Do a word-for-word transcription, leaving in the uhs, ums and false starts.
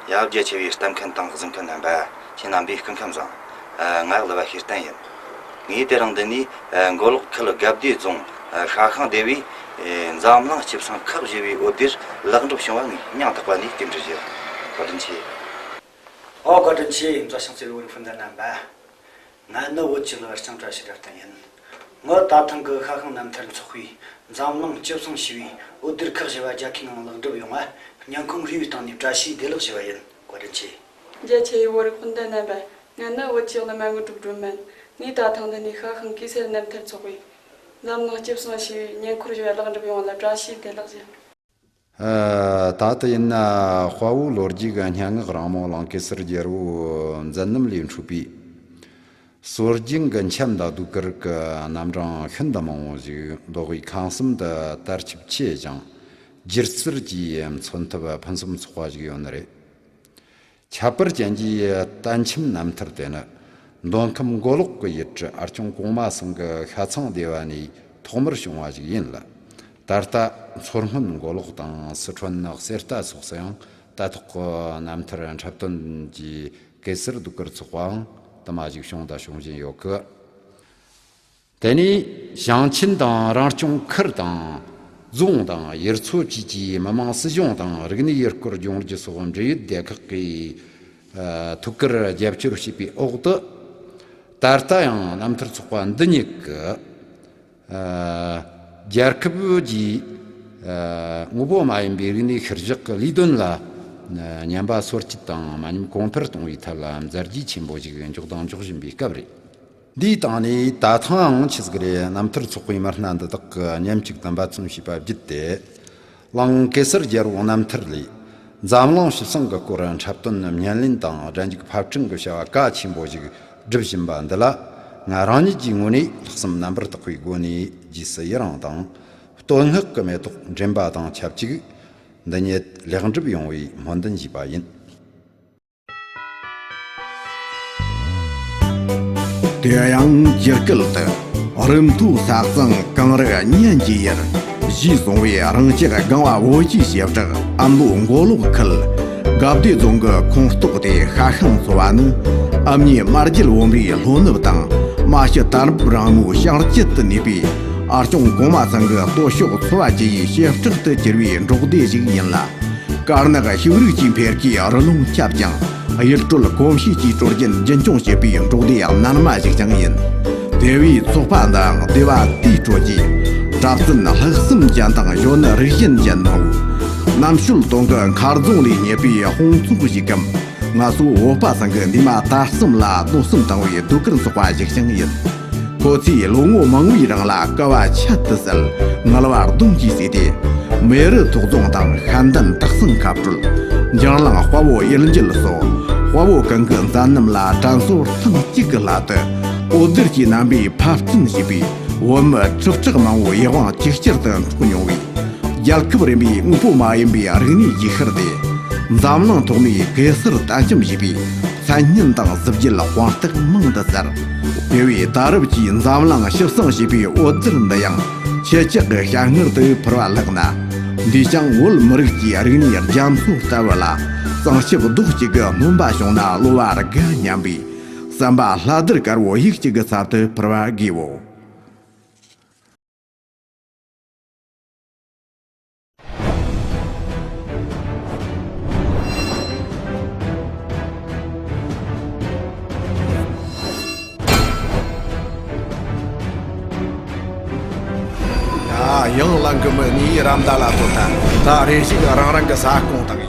ཡ། རྒྱ་ཆེ་བའི་ལྟ་མཁན་དང་གཟིགས་མཁན་རྣམ་པ། ཁྱེད་རྣམ་པའི་སྐུ་ཁམས་བཟང་། ཨ། ང་གླུ་བ་ཤེས་བརྟན་ཡིན། ངས་དེ་རིང་འདི་ནས། ཨ། མགོ་ལོག་ཁུལ་དགའ་བདེ་རྫོང་། ཨ། ཤ་ཤང་སྡེ་བའི། ཨ། འཛམ་གླིང་སྤྱི་བསང་ཁག་བཞི་བའི་འོད་སྡེར་ལེགས་འགྲུབ་བྱུང་བ་ངས་སྙིང་ཐག་པ་ནས་རྟེན་འབྲེལ་ཞུ། བཀའ་དྲིན་ཆེ། ཨོ། བཀའ་དྲིན་ཆེ། མཛའ་ཞིང་བརྩེ་བའི་བོད་རིགས་སྤུན་ཟླ་རྣམ་པ། ང་ནི་བོད་ཀྱི་གླུ་བ་ལྕང་བཀྲ་ཤིས་དགའ་བརྟན་ཡིན། ངོ་ད་ཐེངས་ཀྱི་ཤ་ཤང་རྣམ་ཐར་ཚོགས་པས་འཛམ་གླིང་སྤྱི་བསང་ཞེས་པའི་འོད་སྡེར་ཁག་བཞི་བ་རྒྱལ་ཁའི་ངང་ལེགས་འགྲུབ་ཡོང་བ་སྙིང་ཁོང་རུས་པའི་གཏིང་ནས་བཀྲ་ཤིས་བདེ་ལེགས་ཞུ་བ་ཡིན། བཀའ་དྲིན་ཆེ། རྒྱ་ཆེ་བའི་བོད་རིགས་སྤུན་ཟླ་རྣམ་པ། ང་ནི་བོད་ཀྱི་གླུ་མ་དངོས་གྲུབ་སྒྲོལ་མ་ཡིན། ངས་ད་ཐེངས་འདི་ནས་ཤ་ཤང་གེ་སར་རྣམ་ཐར་ཚོགས་པས་འཛམ་གླིང་སྤྱི་བསང་ཞེས་པའི་སྙིང་ཁོང་རུས་པ་ལེགས་འགྲུབ་ཡོང་བ་ལ་བཀྲ་ཤིས་བདེ་ལེགས་ཞུ། ཨ། ད་ལྟ་ཡིན་ན་དཔའ་བོ་ལོ་རྒྱུས་ཀྱི་སྙན་ངག་རང་མོས་གླིང་གེ་སར་རྒྱལ་པོ་མཛད་རྣམ་ལས་འཕྲོས་པའི་སྲོལ་རྒྱུན་གྱི་འཆམ་དང་ཟློས་གར་གྱི་རྣམ་གྲངས་ཤིན་ཏུ་མང་བོ་ཞིག་མདོ་དབུས་ཁམས་གསུམ་དུ་དར་ཁྱབ་ཆེ་ཞིང་། སྒྱུ་རྩལ་གྱིས་མཚོན་ཐབས་ཕུན་སུམ་ཚོགས་པ་ཞིག་ཡོད་ནི་རེད། ཁྱད་པར་ཅན་གྱི་ལྟ་འཆམ་རྣམ་ཐར་དེ་ནི་མདོ་ཁམས་མགོ་ལོག་གི་ཡུལ་གྲུ་ཨ་སྐྱོང་གོང་མ་ཚང་གི་ཤ་ཚང་སྡེ་བ་ནས་ཐོག་མར་བྱུང་བ་ཞིག་ཡིན་ལ། ད་ལྟ་མཚོ་སྔོན་མགོ་ལོག་དང་སི་ཁྲོན་གསེར་རྟ་སོགས་སུ་ཡང་ལྟ་རྟོག་གི་རྣམ་ཐར་འཁྲབ་སྟོན་གྱི་གེ་སར་ཟློས་གར་ཚོགས་པའང་དུ་མ་ཞིག་བྱུང་དང་འབྱུང་བཞིན་ཡོད་གི། དེ་ནས་ཞིང་ཆེན་དང་རང་སྐྱོང་ཁུལ་དང་རྫོང་དང་ཡུལ་ཚོ་བཅས་ཀྱི་མི་དམངས་སྲིད་གཞུང་དང་རིག་གནས་ཡུལ་སྐོར་ལྗོངས་རྒྱུ་སོགས་འབྲེལ་ཡོད་སྡེ་ཁག་གིས་ཐུགས་ཁུར་རྒྱབ་སྐྱོར་བྱས་པའི་འོག་ཏུ། ད་ལྟ་ཡང་རྣམ་ཐར་ཚོགས་པ་འདི་ཉིད་ཀྱིས་རྒྱལ་ཁབ་ཀྱི་དངོས་པོ་མ་ཡིན་པའི་རིག་གནས་ཤུལ་བཞག་གི་ལས་དོན་ལ་ཉམས་པ་སོར་ཆུད་དང་མ་ཉམས་གོང་འཕེལ་གཏོང་བའི་ཐད་ལ་མཛད་རྗེས་ཆེན་པོ་ཞིག་འཇོག་དང་འཇོག་བཞིན་པའི་སྐབས་རེད། འདིའི་སྟེང་ནས་ད་ཐེངས་ཡང་ཆི་ཟིག་རེད། རྣམ་ཐར་ཚོགས་པའི་མི་སྣ་འདི་དག་གིས་མཉམ་གཅིག་ཏུ་འབད་བརྩོན་བྱས་པ་བརྒྱུད་དེ། གླིང་གེ་སར་རྒྱལ་པོ་རྣམ་ཐར་ལས་འཛམ་གླིང་སྤྱི་བསང་གི་སྐོར་འཁྲབ་སྟོན་སྙན་ལེན་དང་སྒྲ་འཇུག་ཕབ་སྐྲུན་གྱི་བྱ་བ་གལ་ཆེན་པོ་ཞིག་སྒྲུབ་བཞིན་པ་འདི་ལ། ང་རང་ཉིད་ཀྱི་ངོས་ནས་ལྷག་བསམ་རྣམ་པར་དག་པའི་སྒོ་ནས་རྗེས་སུ་ཡི་རང་དང་། བསྟོད་བསྔགས་ཀྱི་མེ་ཏོག་འདྲེན་པ་དང་ཆབས་ཅིག་འདི་ཉིད་ལེགས་འགྲུབ་ཡོང་བའི་སྨོན་འདུན་ཞུས་པ་ཡིན། དེ་ཡང་སྒྱུར་སྐད་དུ། རི་མཐོའི་ས་གཙང་གངས་རི་གཉན་གྱི་ཡུལ། ཞེས་གསུངས་པའི་རང་ཅག་སྒང་བ་བོད་ཀྱི་བྱེ་བྲག་ཨ་མདོ་མགོ་ལོག་ཁུལ་དགའ་བདེ་རྫོང་གི་ཁོངས་གཏོགས་ཏེ་ཤ་ཤང་ཚོ་བ་ནི། ཨ་མྱེས་རྨ་རྒྱལ་བུམ་པའི་ལྷོ་ནུབ་དང་རྨ་ཆུ་དར་འབུབ་རིང་མོའི་བྱང་བཅུད་དུ་གནས་པའི་ཨ་སྐྱོང་གོང་མ་ཚང་གི་སྟོད་ཕྱོགས་ཚོ་བ་བཅུ་ཡི་བྱེ་བྲག་ཏུ་གྱུར་པའི་འབྲོག་སྡེ་ཞིག་ཡིན་ལ། དཀར་ནག་ཕྱུགས་རིགས་ཀྱི་འཕེལ་རྒྱས་རི་ལུང་ཁྱབ་ཅིང་། ཡུལ་སྲོལ་གོམས་གཤིས་ཀྱི་སྲོལ་རྒྱུན་རྒྱུན་སྐྱོང་བྱེད་པའི་འབྲོག་སྡེ་རྣལ་མ་ཞིག་ཀྱང་ཡིན། སྡེ་བའི་ཚོགས་པ་འདིའང་སྡེ་བ་དེའི་ཁྲོད་ཀྱི་གྲྭ་བཙུན་ལྷག་བསམ་ཅན་དང་གཞོན་ནུ་རིགས་ཞན་ཅན་མང་བོས་རྣམ་དཔྱོད་དོན་གྱི་མཁར་རྫོང་ལས་རྙེད་པའི་དཔུང་ཚོགས་ཤིག་གམ། ང་ཚོ་བོད་པ་ཚང་གི་འདས་མ་ད་གསུམ་ལ་གནོད་སེམས་བཏང་བའི་ཟློས་གར་ཚོགས་པ་ཞིག་ཀྱང་ཡིན། ཁོ་ཚོས་ལོ་ངོ་མང་བོའི་རིང་ལ་ཀ་བ་ཆད་དུ་བསད། ངལ་བ་གདོང་གིས་བསུས་ཏེ། མེ་རི་ཐོག་རྫོང་དང་ཤ་འདན་སྟག་ཚང་ཁ་སྤྲོད། འཇང་གླིང་དཔའ་བོ་གཡུལ་འགྱེད་སོགས་དཔའ་བོ་གང་གི་མཛད་རྣམ་ལ་དྲན་གསོ་ཐེངས་གཅིག་གི་སླད་དུ། འོད་སྡེར་གྱི་རྣམ་པའི་ཕབ་སྐྲུན་བྱས་པའི་བོད་མི་ཁྲི་ཕྲག་མང་བོའི་ཡིད་དབང་ཇེ་ཆེར་དུ་འཕྲོག་མྱོང་བའི། རྒྱལ་ཁབ་རིམ་པའི་དངོས་པོ་མ་ཡིན་པའི་རིག་གནས་ཀྱི་ཤུལ་ཏེ། འཛམ་གླིང་ཐོག་ནས་གེ་སར་ལྟ་འཆམ་བྱས་པའི་མཚན་སྙན་དང་གཟི་བརྗིད་དཔང་རྟགས་མང་དུ་གསལ། དེ་བས་ད་རབས་ཀྱི་འཛམ་གླིང་སྤྱི་བསང་ཞེས་པའི་འོད་སྡེར་འདི་ཡང་ཁྱེད་ཅག་གི་ཞལ་སྔར་དུ་ཕུལ་བ་ལྷག་ན། འདིས་ཀྱང་བོད་མི་རིགས་ཀྱི་རིག་གནས་རྒྱ་མཚོ་ལྟ་བུ་ལ་བསང་ཞབས་རྡོག་གཅིག་གི་སྣོན་པ་བྱུང་ན་གློ་བ་དགའ་སྙམ་པའི་བསམ་པ་ལྷ་དར་དཀར་བོ་ཡིད་གཅིག་གི་ཚབ་ཏུ་ཕུལ་བ་དགོས་བོ། ཡ། ཡང་ལང་གི་མི་ནི་རམ་ད་ལ་ཐོ་ད། ད་རེ་ཞིག་རང་རང་གི་ས་ཁོངས་དང་